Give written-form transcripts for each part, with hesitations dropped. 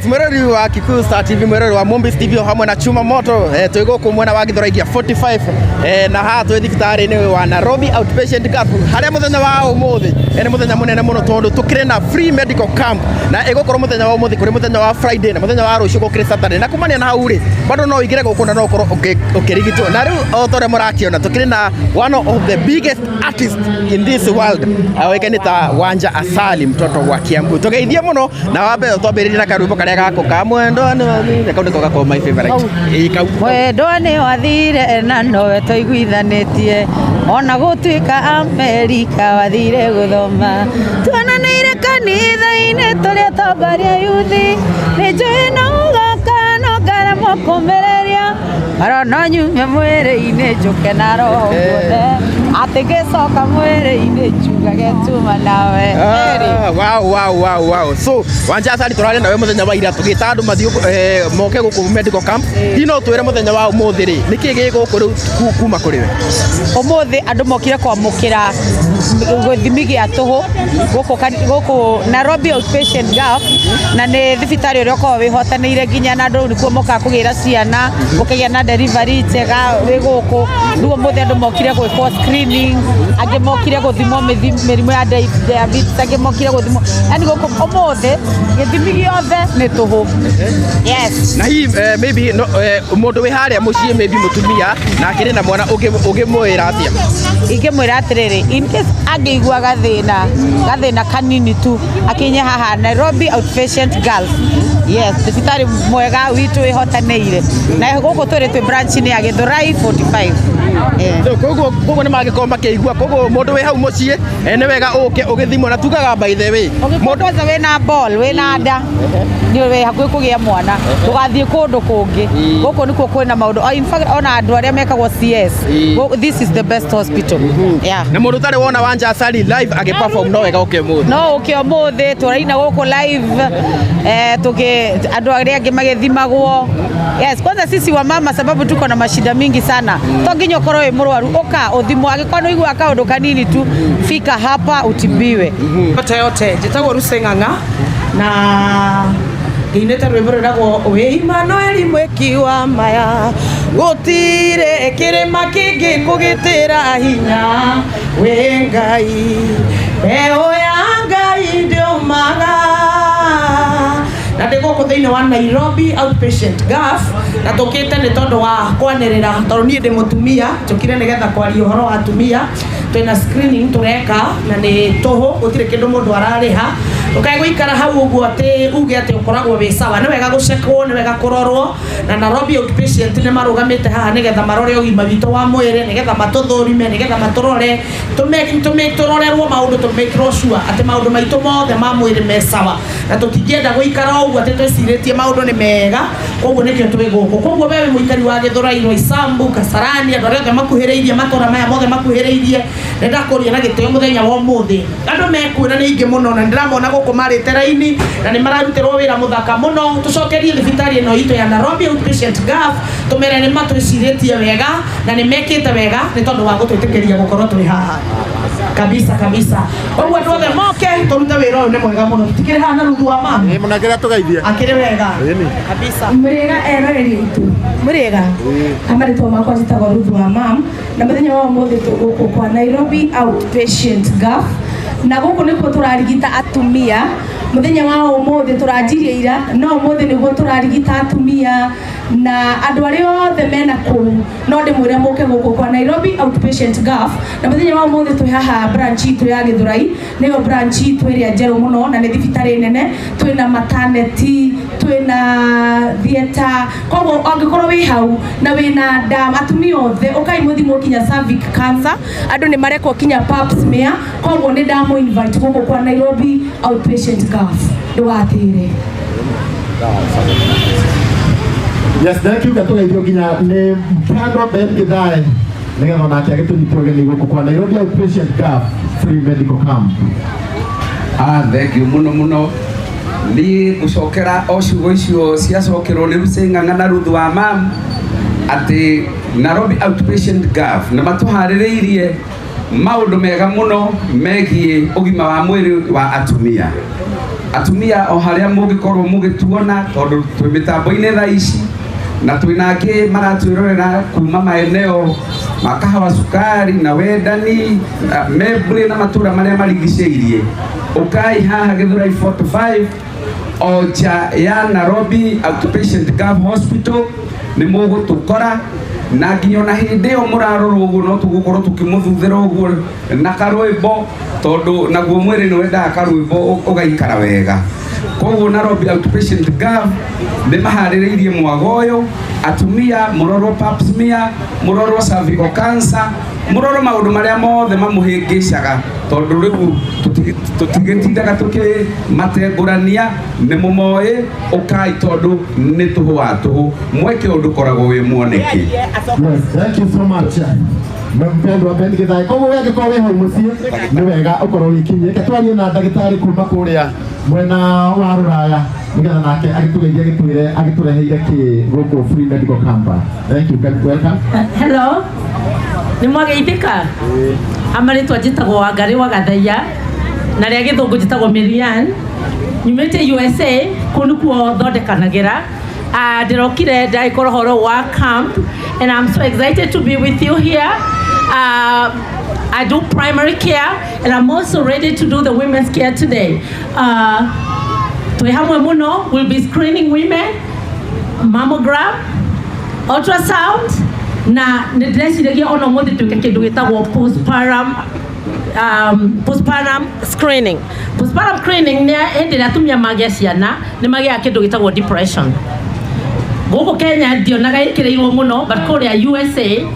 Yes, mwirori wa Kikuyu Star TV, mwirori wa Mumbis TV o hamwe na Chuma Moto, twĩ gũkũ mwena wa Githurai 45, na haha twĩ thibitarĩ-inĩ wa Nairobi Outpatient Camp, harĩa mũthenya wa ũmũthĩ, nĩ mũthenya mũnene mũno tondũ tũkĩrĩ na free medical camp, na ĩgũkorwo mũthenya wa ũmũthĩ kũrĩ mũthenya wa Friday na mũthenya wa rũciũ gũkĩrĩ Saturday. Na kumania na hau rĩ, bado no ũingĩre gũkũ na no ũkorwo ũkĩrigitwo. Na rĩu o ta ũrĩa mũrakĩona, tũkĩrĩ na one of the biggest artist in this world, oĩkaine ta Wanja Asali, mtoto wa Kiambu. Tũgeithie mũno, na wa mbere twambĩrĩrie na karwĩmbo karĩa gako ka mwendo nĩ kau, nĩko gakorwo my favorite. Ĩĩ, kau. Mwendwa nĩ wathire na nowe twaiguithanĩtie, ona gũtuĩka Amerika wathire gũthoma, tuonanĩire kanitha-inĩ tũrĩa atongoria yuthi. Nĩ njũĩ no ũgoka, no ngaremwo kũmĩrĩria oro no nyume mwĩrĩ-inĩ njũke na roho guothe, atĩ ngĩcoka mwĩrĩ-inĩ njugage tuma nawe. Ah, wow. So, Wanja Asali, tũrarĩ nawe mũthenya wa ira tũgĩta andũ mathiĩ, moke gũkũ medical camp. Hihi no twĩre mũthenya wa ũmũthĩ rĩ, nĩkĩ gĩ gũkũ rĩu kuma kũrĩ we? Ũmũthĩ andũ mokire kwamũkĩra gĩthimi gĩa tũhũ gũkũ gũkũ Nairobi Outpatient Gulf, na nĩ thibitarĩ ũrĩa ũkoragwo wĩhotanĩire nginya na andũ rĩu nĩkuo mokaga kũgĩra ciana, gũkĩgĩa na delivery njega wĩ gũkũ. Rĩu ũmũthĩ andũ mokire gwĩkwo screening, angĩ mokire gũthimwo mĩrimũ ya diabetes, angĩ mokire gũthimwo, yani gũkũ ũmũthĩ gĩthimi gĩothe nĩ tũhũ, yes. Na hihi, maybe no, mũndũ wĩ harĩa mũciĩ, maybe mũtumia na akĩrĩ na mwana, ũngĩmwĩra atĩa? Ingĩmwĩra atĩrĩrĩ, in case angĩigua gathĩna kanini tu, akinye haha Nairobi Outpatient Gulf, yes, thibitarĩ mwega witũ wĩhotanĩire, na gũkũ tũrĩ twĩ branch-inĩ ya Githurai 45. So, koguo nĩ mangĩkorwo makĩigua, koguo mũndũ wĩ hau mũciĩ, nĩ wega ũke ũgĩthimwo, na tugaga, by the way, ũngĩkorwo kwanza wĩna ball, wĩna nda, nĩ wĩ hakuhĩ kũgĩa mwana, ndũgathiĩ kũndũ kũngĩ, gũkũ nĩkuo kwĩna maũndũ. Oh, in fact, ona andũ arĩa mekagwo CS, this is the best hospital, yeah. Na mũndũ ũtarĩ wona Wanja Asali live agĩperform, no wega ũke ũmũthĩ. No ũke ũmũthĩ, tũraina gũkũ live, tuki andũ arĩa angĩ magĩthimagwo. Yes, kwanza sisi wa mama, sababu tuko na mashida mingi sana. To nginya ũkorwo wĩ mũrwaru, ũka ũthimwo. Angĩkorwo nĩ ũiguaga kaũndũ kanini tu, fika hapa utibiwe. Yote yote, njĩtagwo Ruse Ng'ang'a na ngĩinĩte rwĩmbo rwĩragwo wĩ Imanueli mwĩki wa maya, gũtirĩ kĩrĩma kĩngĩ kũgĩtĩra hinya wĩ Ngai, mbeũ ya Ngai ndĩũmaga. Na ndĩ gũkũ thĩinĩ wa Nairobi Outpatient Gulf, na tũkĩte nĩ tondũ wa kwanĩrĩra, tondũ niĩ ndĩ mũtumia, njũkire nĩgetha kwaria ũhoro wa atumia. Twĩna screening tũreka na nĩ tũhũ, gũtirĩ kĩndũ mũndũ ararĩha. Ndũkae gũikara hau ũguo atĩ uge atĩ ũkoragwo wĩ sawa. Nĩ wega gũcekwo, nĩ wega kũrorwo, na Nairobi Outpatient nĩ marũgamĩte haha nĩgetha marore ũgima witũ wa mwĩrĩ, nĩgetha matũthũrime, nĩgetha matũrore, tũrorerwo maũndũ, tũmĩkĩrwo sure atĩ maũndũ maitũ mothe ma mwĩrĩ me sawa. Na tũtingĩenda gũikara o ũguo atĩ twĩcirĩtie maũndũ nĩ mega, koguo nĩkĩo twĩ gũkũ. Koguo we wĩ mũikari wa Gĩthũrai, Roysambu, Kasarani, andũ arĩa othe makuhĩrĩirie, matũra maya mothe makuhĩrĩirie, nĩ ndakũria na gĩtĩo mũthenya wa ũmũthĩ. Andũ mekuo na nĩ aingĩ mũno, na nĩndĩramona gũkũ marĩte raini na nĩ mararutĩrwo wĩra mũthaka mũno. Tũcokerie thibitarĩ ĩno itũ ya Nairobi Outpatient Gulf, tũmere nĩ matwĩcirĩtie wega na nĩ mekĩte wega nĩ tondũ wa gũtwĩtĩkĩria gũkorwo twĩ haha kabisa kabisa. Koguo andũ othe moke tũrute wĩra ũyũ, nĩ mwega mũno. Tũtikĩrĩ haha na Ruthu wa mami. Mũnengere tũgeithie. Akĩrĩ wega. Ĩni. Kabisa. Mũrĩega eroreri aitũ, mũrĩega. Amarĩtwa makwa njĩtagwo Ruth wa mam, na mũthenya wa ũmũthĩ tũ gũkũ kwa Nairobi Outpatient Gulf, na gũkũ nĩkuo tũrarigita atumia. Mũthenya wa ũmũthĩ tũranjirie ira, no ũmũthĩ nĩguo tũrarigita atumia, na andũ arĩa othe mena kũu no ndĩmwĩre mũke gũkũ kwa Nairobi Outpatient Gulf. Na mũthenya wa ũmũthĩ twĩ haha branch itũ ya Gĩthũrai, nĩyo branch itũ ĩrĩa njerũ mũno, na nĩ thibitarĩ nene. Twĩna maternity, twĩna theatre, koguo angĩkorwo wĩ hau na wĩna nda, atumia othe ũkai mũthimwo kinya cervix cancer, andũ nĩ marekwo kinya pap smear. Koguo nĩ ndamũ invite gũkũ kwa Nairobi Outpatient Gulf, ndũgatĩre. Yes, thank you. Gatũgeithio nginya nĩ Mpendwa Ben Githae, nĩgetha onake agĩtũnyite ũgeni gũkũ kwa Nairobi Outpatient Gulf Free Medical Camp. Ah, thank you muno muno. Niĩ ngũcokera o ciugo icio ciacokerwo nĩ Lucy Ng'ang'a na Ruth wa mam, atĩ Nairobi Outpatient Gulf nĩ matũharĩrĩirie. Maũndũ mega mũno megiĩ ũgima wa mwĩrĩ wa atumia. Atumia o harĩa mũngĩkorwo mũgĩtuona, tondũ twĩ mĩtambo-inĩ thaa ici na twĩna angĩ maratwĩrorera kuma maeneo ma Kahawa Sukari na Wendani na Membri na matũra marĩa marigicĩirie, ũkai haha Githurai 45 o nja ya Nairobi Outpatient Gov Hospital nĩ mũgũtũkora. Na nginya ona hĩndĩ ĩyo mũrarorwo ũguo, no tũgũkorwo tũkĩmũthuthĩra ũguo na karwĩmbo, tondũ naguo mwĩrĩ nĩ wendaga karwĩmbo ũgaikara wega. Koguo Nairobi Outpatient Gov nĩ maharĩrĩirie mwago ũyũ, atumia mũrorwo pap smear, mũrorwo cervical cancer, mũrorwo maũndũ marĩa mothe mamũhĩngĩcaga, tondũ rĩu tũtigĩtindaga tũkĩmatengũrania, nĩ mũmoĩ. Ũkai, tondũ nĩ tũhũ wa tũhũ, mweke ũndũ ũkoragwo wĩ mwoneki. Yes, thank you so much. Mpendwa Ben Githae. Koguo we angĩkorwo wĩ hau mũciĩ nĩ wega ũkorwo wĩkinyie. Reke twarie na ndagĩtarĩ kuma kũrĩa mwena wa rũraya nĩgetha nake agĩtũgeithie, agĩtwĩre agĩtũreheire kĩ gũkũ free medical camp. Thank you. Welcome. Hello, nĩ mwageithĩka. Amarĩtwa njĩtagwo Wangarĩ wa Gathaiya, na rĩa gĩthũngũ njĩtagwo Marian. Nyumĩte USA, kũu nĩkuo thondekanagĩra. Ndĩrokire ndagĩkorwo ũhoro wa camp and I'm so excited to be with you here. I do primary care and I'm also ready to do the women's care today. Twĩ hamwe mũno, we'll be screening women, mammogram, ultrasound, na nĩ ndĩreciragia ona ũmũthĩ twĩke kĩndũ gĩtagwo postpartum screening. Postpartum screening nĩ hĩndĩ ĩrĩa atumia magĩa ciana nĩ magĩaga kĩndũ gĩtagwo depression. Gũkũ Kenya ndionaga ĩkĩrĩirwo mũno, but kũrĩa USA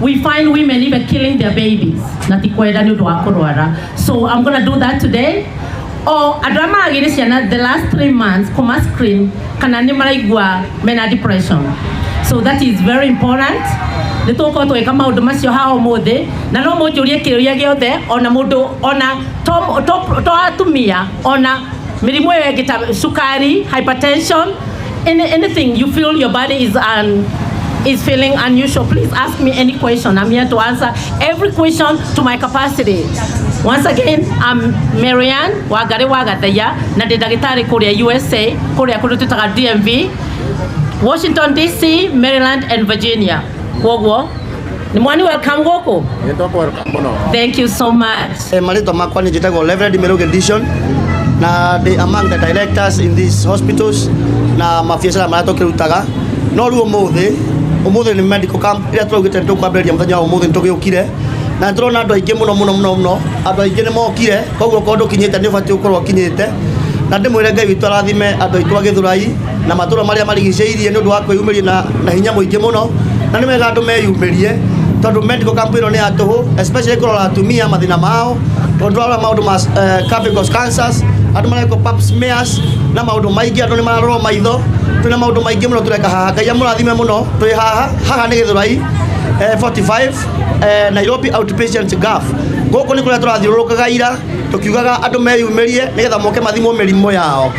we find women even killing their babies na ti kwenda, nĩ ũndũ wa kũrwara. So I'm gonna do that today. O andũ arĩa maragĩire ciana the last 3 months, kũma screen kana nĩ maraigua mena depression. So that is very important. Nĩ tũgũkorwo tũgĩka maũndũ macio haha ũmũthĩ, na no mũnjũrie kĩũria gĩothe, ona mũndũ ona to atumia, ona mĩrimũ ĩyo ĩngĩ ta cukari, hypertension, anything you feel your body is feeling unusual, please ask me any question. I'm here to answer every question to my capacity. Once again, I'm Marianne Wangari Wagathaya, na ndĩ ndagĩtarĩ kũrĩa USA, kũrĩa kũndũ twĩtaga DMV, Washington DC, Maryland and Virginia. Kwoguo nĩ mwani welcome gũkũ. Thank you so much. Marĩtwa makwa nĩ njĩtagwo Reverend Meruge Dishon, na ndĩ among the directors in these hospitals na mabiacara marĩa tũkĩrutaga. No rĩu ũmũthĩ nĩ medical camp ĩrĩa tũraugĩte nĩ tũkwambĩrĩria mũthenya wa ũmũthĩ. Nĩ tũgĩũkire na nĩ tũrona andũ aingĩ mũno mũno mũno mũno, andũ aingĩ nĩ mokire. Koguo okorwo ndũkinyĩte, nĩ ũbatiĩ gũkorwo ũkinyĩte. Na ndĩmwĩre Ngai witũ arathime andũ aitũ a Gĩthũrai na matũra marĩa marigicĩirie nĩ ũndũ wa kwĩyumĩria na hinya mũingĩ mũno. Na nĩ wega andũ meyumĩrie, tondũ medical camp ĩno nĩ ya tũhũ, especially kũrora atumia mathĩna mao, tondũ tũrarora maũndũ ma cervical cancers, andũ marekwo pap smears na maũndũ maingĩ, andũ nĩ mararorwo maitho. Twĩna maũndũ maingĩ mũno tũreka haha. Ngai amũrathime mũno. Twĩ haha, haha nĩ Gĩthũrai 45, Nairobi Outpatient Gulf. Gũkũ nĩ kũrĩa tũrathiũrũrũkaga ira tũkiugaga andũ meyumĩrie nĩgetha moke mathimwo mĩrimũ yao,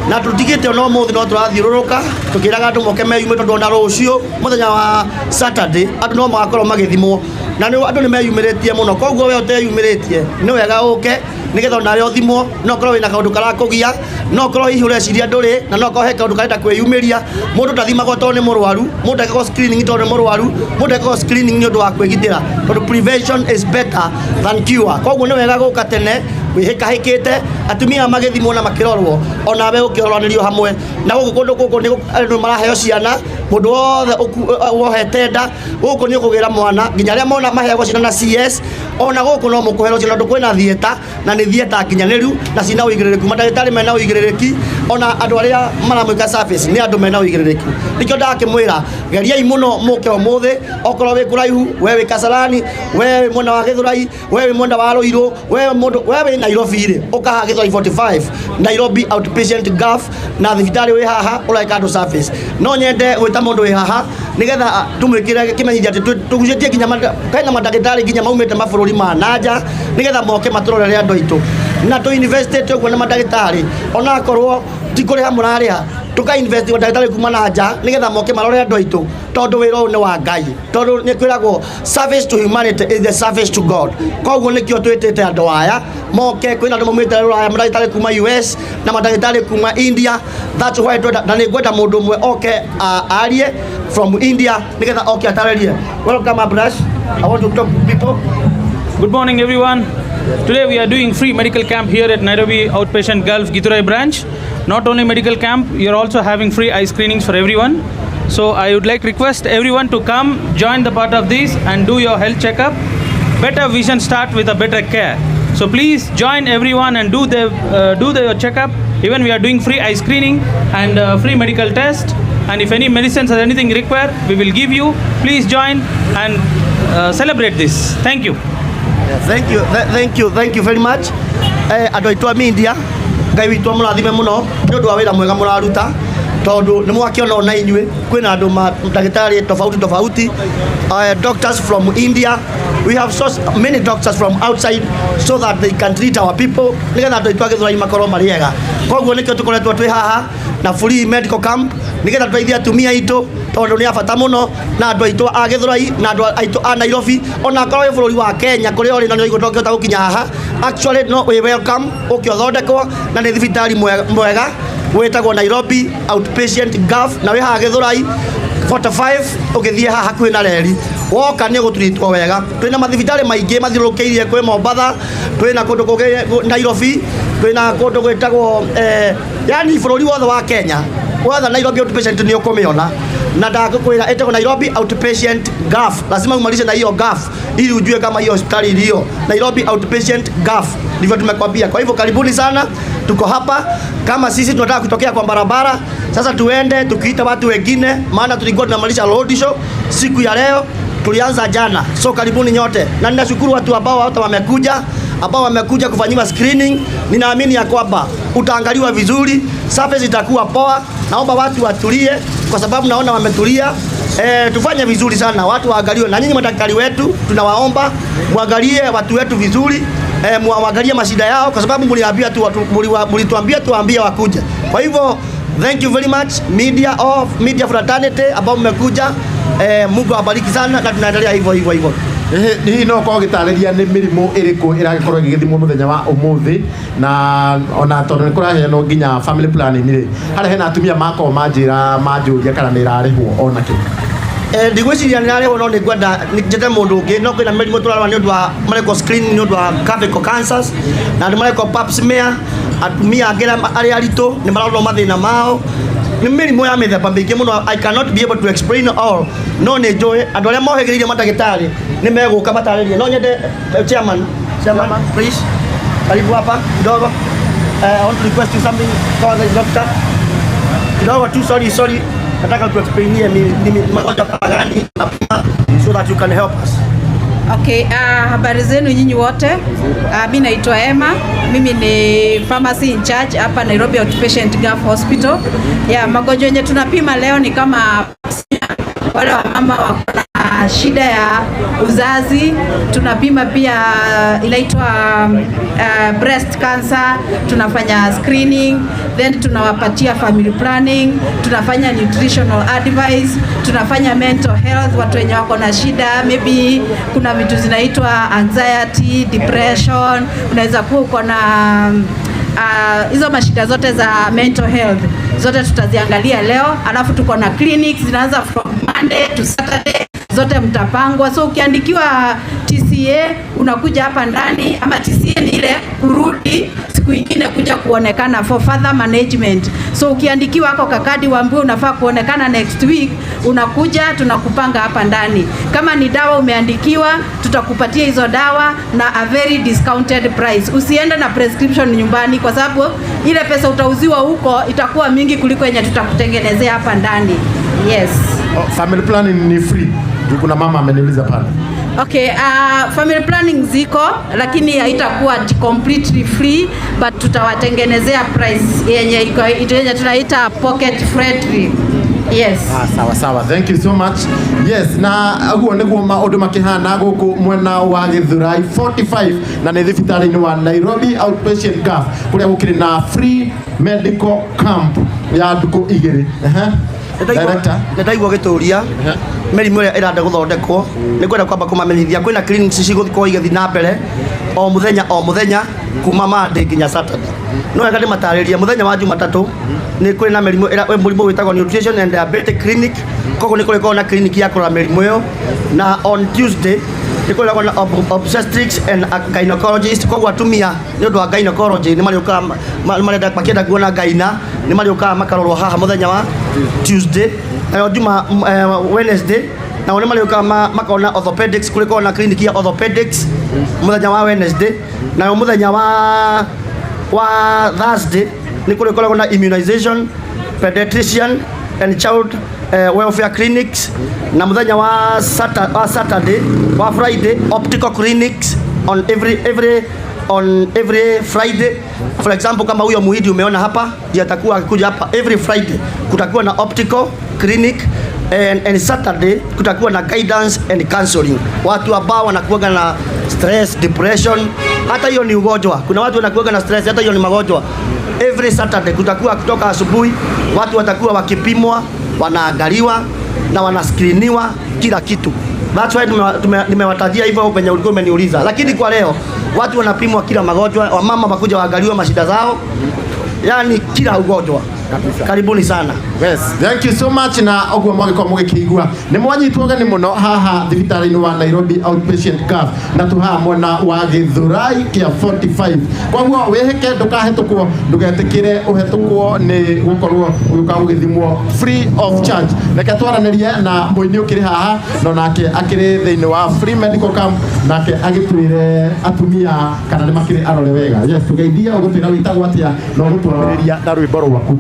na tũtigĩte ona ũmũthĩ no tũrathiũrũrũka tũkĩraga andũ moke meyumĩrie, tondũ ona rũciũ mũthenya wa Saturday andũ no magakorwo magĩthimwo, na nĩ andũ nĩ meyumĩrĩtie mũno. Koguo we ũteyumĩrĩtie, nĩ wega ũke nĩgetha onawe ũthimwo. No ũkorwo wĩna kaũndũ karakũgia, no ũkorwo hihi ũreciria ndũrĩ na, no ũkorwo he kaũndũ karenda kwĩyumĩria. Mũndũ ndathimagwo tondũ nĩ mũrwaru, mũndũ ekagwo screening tondũ nĩ mũrwaru, mũndũ ekagwo screening nĩ ũndũ wa kwĩgitĩra, tondũ prevention is better than cure. Koguo nĩ wega gũka tene wĩhĩkahĩkĩte, atumia magĩthimwo na makĩrorwo, onawe ũkĩroranĩrio hamwe. Na gũkũ kũndũ gũkũ nĩ andũ maraheo ciana, mũndũ wothe wohete nda gũkũ nĩ ũkũgĩra mwana, nginya arĩa mona maheagwo ciana na CS, ona gũkũ no mũkũherwo ciana, tondũ kwĩna theatre, na nĩ theatre nginyanĩru na cina ũigĩrĩrĩku. Mandagĩtarĩ mena ũigĩrĩrĩki, ona andũ arĩa maramwĩka service nĩ andũ mena ũigĩrĩrĩki. Nĩkĩo ndakĩmwĩra geriai mũno mũke ũmũthĩ. Okorwo wĩ kũraihu, we wĩ Kasarani, we wĩ mwena wa Gĩthũrai, we wĩ mwena wa Ruiru, we mũndũ we wĩ Nairobi rĩ, ũkaha Gĩthũrai 45, Nairobi Outpatient Gulf, na thibitarĩ wĩ haha ũreka andũ service. No nyende gwĩta mũndũ wĩ haha nĩgetha tũmwĩkĩre kĩmenyithia atĩ tũgucĩtie nginya kwĩna mandagĩtarĩ nginya maumĩte mabũrũri ma nanja nĩgetha moke matũrorere andũ aitũ, na tũ investĩte ũguo na mandagĩtarĩ, onakorwo ti kũrĩha mũrarĩha. Tuka invest ndagĩtarĩ kuma na nja nĩgetha moke marore andũ aitũ, tondũ wĩra ũyũ nĩ wa Ngai, tondũ nĩ kwĩragwo service to humanity is the service to God. Koguo nĩkĩo twĩtĩte andũ aya moke. Kwĩna andũ maumĩte rũraya, mandagĩtarĩ kuma US na mandagĩtarĩ kuma India. That's why twenda, na nĩ ngwenda mũndũ ũmwe oke arie from India nĩgetha oke atarĩrie. Welcome, Abrash. I want to talk to people. Good morning, everyone. Today we are doing free medical camp here at Nairobi Outpatient Gulf Githurai branch. Not only medical camp, we are also having free eye screenings for everyone. So I would like request everyone to come join the part of this and do your health checkup. Better vision start with a better care. So please join everyone and do the checkup. Even we are doing free eye screening and free medical test. And if any medicines or anything required, we will give you. Please join and celebrate this. Thank you. Yeah, thank you, thank you, thank you very much. Andũ aitũ a media, Ngai witũ amũrathime mũno nĩ ũndũ wa wĩra mwega mũraruta, tondũ nĩ mwakĩona ona inyuĩ kwĩna andũ ma ndagĩtarĩ tofauti tofauti, doctors from India. We have so many doctors from outside so that they can treat our people, nĩgetha andũ aitũ a Gĩthũrai makorwo marĩ ega. Koguo nĩkĩo tũkoretwo twĩ haha na free medical camp, nĩgetha tũteithie atumia aitũ, tondũ nĩ a bata mũno na andũ aitũ a Gĩthũrai na andũ aitũ a Nairobi. Ona akorwo wĩ bũrũri wa Kenya kũrĩa ũrĩ na nĩ ũraigua ndũngĩhota gũkinya haha, actually no wĩ welcome ũke ũthondekwo, na nĩ thibitarĩ mwega wĩtagwo Nairobi Outpatient Gulf, na wĩ haha Gĩthũrai 45 ũgĩthiĩ haha hakuhĩ na reri. Woka nĩ ũgũturitwo wega. Twĩna mathibitarĩ maingĩ mathiũrũrũkĩirie, kwĩ Mombatha, twĩna kũndũ kũngĩ Nairobi, twĩna kũndũ gwĩtagwo yani bũrũri wothe wa Kenya wothe. Nairobi Outpatient nĩ ũkũmĩona, na ndagũkwĩra ĩtagwo Nairobi Outpatient Gulf. Lazima umalize na hiyo Gulf ili ujue kama hiyo hospitali iliyo Nairobi Outpatient Gulf, ndivyo tumekwambia. Kwa hivyo karibuni sana, tuko hapa. Kama sisi tunataka kutokea kwa barabara sasa, tuende tukiita watu wengine, maana tulikuwa tunamalisha road show siku ya leo, tulianza jana. So karibuni nyote, na ninashukuru watu ambao hata wamekuja, ambao wamekuja kufanyiwa screening. Ninaamini ya kwamba utaangaliwa vizuri, service itakuwa poa. Naomba watu watulie, kwa sababu naona wametulia. Tufanye vizuri sana, watu waangaliwe. Na nyinyi madaktari wetu, tunawaomba muangalie watu wetu vizuri, muangalie mashida yao, kwa sababu mliambia tu watu, mlituambia tuambie wakuje. Kwa hivyo thank you very much, media of media fraternity ambao mmekuja. Mungu awabariki sana, na tunaendelea hivyo hivyo hivyo. Hihi no ũkorwo ũgĩtarĩria nĩ mĩrimũ ĩrĩkũ ĩragĩkorwo ĩgĩgĩthimwo mũthenya wa ũmũthĩ, na ona tondũ nĩ kũraheanwo nginya family planning rĩ, harĩa hena atumia makorwo manjĩra manjũria kana nĩ ĩrarĩhwo ona kĩ? Ndigwĩciria nĩ arĩhwo, no nĩ ngwenda njĩte mũndũ ũngĩ. No kwĩna mĩrimũ tũrarora nĩ ũndũ wa marekwo screen nĩ ũndũ wa cervical cancers, na andũ marekwo pap smear. Atumia angĩ arĩa aritũ nĩ marorwo mathĩna mao. Nĩ mĩrimũ ya mĩthemba mĩingĩ mũno, I cannot be able to explain all, no nĩ njũĩ andũ arĩa mohĩgĩrĩire mandagĩtarĩ nĩ megũka matarĩrie. No nyende chairman, chairman, please, karibu hapa kidogo. I want to request you something for the doctor kidogo tu. Sorry, sorry, nataka tuexplainie ni magonjwa kama gani napima so that you can help us. Okay, habari zenu nyinyi wote. Mi naitwa Emma. Mimi ni pharmacy in charge hapa Nairobi Outpatient Gulf Hospital. Yeah, magonjwa yenye tunapima leo ni kama wale wamama wako na shida ya uzazi, tunapima pia inaitwa breast cancer, tunafanya screening, then tunawapatia family planning, tunafanya nutritional advice, tunafanya mental health, watu wenye wako na shida, maybe kuna vitu zinaitwa anxiety, depression, unaweza kuwa uko na hizo mashida zote za mental health zote tutaziangalia leo. Alafu tuko na clinics zinaanza from Monday to Saturday, zote mtapangwa. So ukiandikiwa TCA unakuja hapa ndani, ama TCA ni ile kurudi siku ingine kuja kuonekana for further management. So ukiandikiwa hako kakadi uambiwe unafaa kuonekana next week, unakuja tunakupanga hapa ndani. Kama ni dawa umeandikiwa, tutakupatia hizo dawa na a very discounted price. Usiende na prescription nyumbani, kwa sababu ile pesa utauziwa huko itakuwa mingi kuliko yenye tutakutengenezea hapa ndani. Yes. Oh, family planning ni free? Juu kuna mama ameniuliza pale. Okay, family planning ziko, lakini haitakuwa completely free, but tutawatengenezea price yenye iko yenye tunaita pocket friendly. Yes. Ah, sawa sawa, thank you so much. Yes, na ũguo nĩguo maũndũ makĩhana gũkũ mwena wa Gĩthũrai 45, na nĩ thibitarĩ-inĩ wa Nairobi Outpatient Gulf, kũrĩa gũkĩrĩ na free medical camp. Ya ndukũ igĩrĩ. Director. Nĩndaigua gĩtũria mĩrimũ ĩrĩa ĩrenda gũthondekwo, nĩ ngwenda kwamba kũmamenyithia kwĩna clinics cigũkorwo igĩthiĩ na mbere o mũthenya o mũthenya kuma Monday nginya Saturday. No wega ndĩmatarĩrie, mũthenya wa Jumatatũ nĩ kũrĩ na mĩrimũ ĩrĩa, mũrimũ wĩtagwo nutrition and diabetic clinic, koguo nĩ kũrĩkorwo na clinic ya kũrora mĩrimũ ĩyo. Na on Tuesday nĩ kũrĩkoragwo na obstetrics and gynecologist, koguo atumia nĩ ũndũ wa gynecology nĩ marĩũkaga, marenda makĩenda kuona gyna nĩ marĩũkaga makarorwo haha mũthenya wa Tuesday. Nayo juma Wednesday nao nĩ marĩũkaga makona orthopedics, kũrĩkorwo na clinic ya orthopedics mũthenya wa Wednesday. Nayo mũthenya wa Thursday nĩ kũrĩkoragwo na immunization, pediatrician and child welfare clinics. Na mũthenya wa Saturday, wa Friday, optical clinics on every on every Friday. For example, kama huyo muhindi umeona hapa ndiye atakuwa akikuja hapa every Friday, kutakuwa na optical clinic, and Saturday kutakuwa na guidance and counseling. Watu ambao wanakuwaga na stress, depression, hata hiyo ni ugonjwa. Kuna watu wanakuwaga na stress, hata hiyo ni magonjwa. Every Saturday kutakuwa kutoka asubuhi, watu watakuwa wakipimwa, wanaangaliwa na wanascreeniwa kila kitu. That's why nimewatajia hivyo venye ulikuwa umeniuliza. Lakini kwa leo watu wanapimwa kila magonjwa, wamama wakuja waangaliwe mashida zao, yani kila ugonjwa. Karibuni sana. Yes, thank you so much. Na ũguo mwagĩkorwo mũgĩkĩigua nĩ mwanyitwo ũgeni mũno haha thibitarĩ-inĩ wa Nairobi Outpatient Gulf, na tũ haha mwena wa Gĩthũrai kĩa 45. Koguo wĩhĩke, ndũkahĩtũkwo, ndũgetĩkĩre ũhetũkwo nĩ gũkorwo ũgĩũka gũgĩthimwo free of charge. Reke twaranĩrie na mũini ũkĩrĩ haha, no nake akĩrĩ thĩinĩ wa free medical camp, nake agĩtwĩre atumia kana nĩ makĩrĩ arore wega. Yes, tũgeithie, ũgũtwĩra wĩtagwo atĩa na ũgũtwambĩrĩria na rwĩmbo rwaku.